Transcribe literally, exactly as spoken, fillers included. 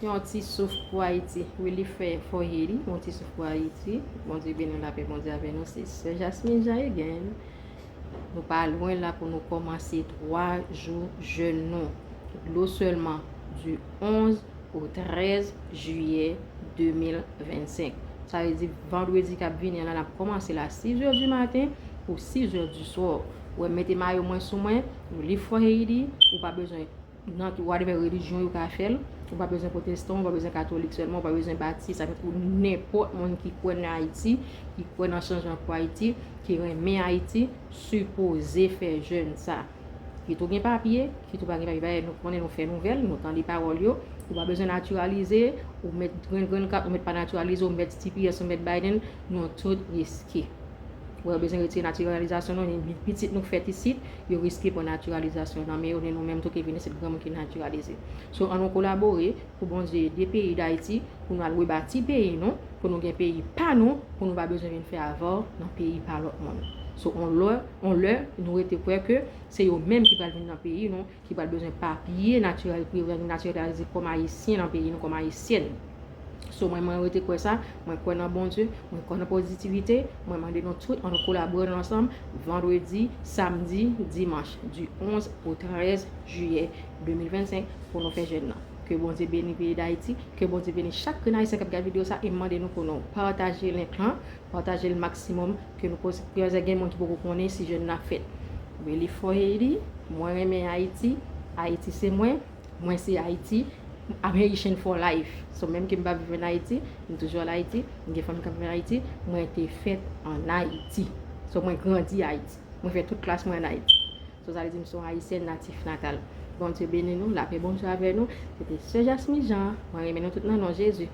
Yon ti souf pou Ayiti. Relief for Haiti. Yon ti souf pou Ayiti. Bondye beni w, lapè Bondye avè nou. Se Sè Jasmine Jean again. Nou pa lwen la pou nou kòmanse twa jou jèn nou. Dlo sèlman, di onz au treize juillet deux mille vingt-cinq. Sa vle di vandredi k ap vini an la, n ap kòmanse la sizè di maten pou sizè di swa. Ou wè, m mete mayo mwen sou mwen, Relief for Haiti, ou pa bezwen nan whatever relijyon yo ka fè l. Ou pa bezwen pwotestan, ou pa bezwen katolik sèlman, ou pa bezwen batis, sa vle di nenpòt moun ki kwè nan Ayiti, ki kwè nan chanjman pou Ayiti, ki renmen Ayiti, sipoze fè jèn sa. Kit ou gen papye, kit ou pa gen papye, bagay nou konnen, nou fè nouvèl, nou tande pawòl yo. Ou pa bezwen natiralize, ou mèt grenn grenn kat, ou mèt pa natiralize, ou mèt T P S, ou mèt Biden, nou tout riske. Ou wè, yo bezwen retire natiralizasyon nou, ni pitit nou k fèt isit, yo riske pran natiralizasyon nan men yo, ni nou menm tou ki vin isit, granmoun ki natiralize. So, ann nou kolabore pou Bondye ede peyi Dayiti, pou nou al rebati peyi nou, pou nou gen peyi pa nou, pou nou pa bezwen vin fè avè w nan peyi pa lòt moun. So, on lè, on lè, nou rete kwè ke se yo menm ki pral vin nan peyi nou, ki pral bezwen papye natiralize, pou yo vin natiralize kòm Ayisyen nan peyi nou, kòm Ayisyèn. So, mwen, mwen rete kwè sa, mwen kwè nan Bondye, mwen kwè nan pozitivite, mwen mande nou tout, ann nou kolabore nou ansanm, vandredi, samdi, dimanch, di onz au treize juillet deux mille vingt-cinq, pou nou fè jèn nan. Ke Bondye beni peyi Dayiti, ke Bondye beni chak grenn Ayisyen k ap gade videyo sa, e m mande nou pou nou pataje link lan, pataje l maksimòm, ke nou poze, gen moun ki poko konnen si jèn nan ap fèt. Relief for Haiti, mwen renmen Ayiti, Ayiti se mwen, mwen se Ayiti, I'm Haitian for life. So, menm ke m pa viv an Ayiti, m toujou al Ayiti, m gen fanmi k ap viv an Ayiti, mwen te fèt an Ayiti. So, mwen grandi Ayiti. Mwen fè tout klas mwen an Ayiti. So, sa vle di m se yon Ayisyèn natif natal. Bondye beni nou, lapè Bondye avè nou. Se te Sè Jasmine Jean. Mwen renmen nou tout nan non Jezi.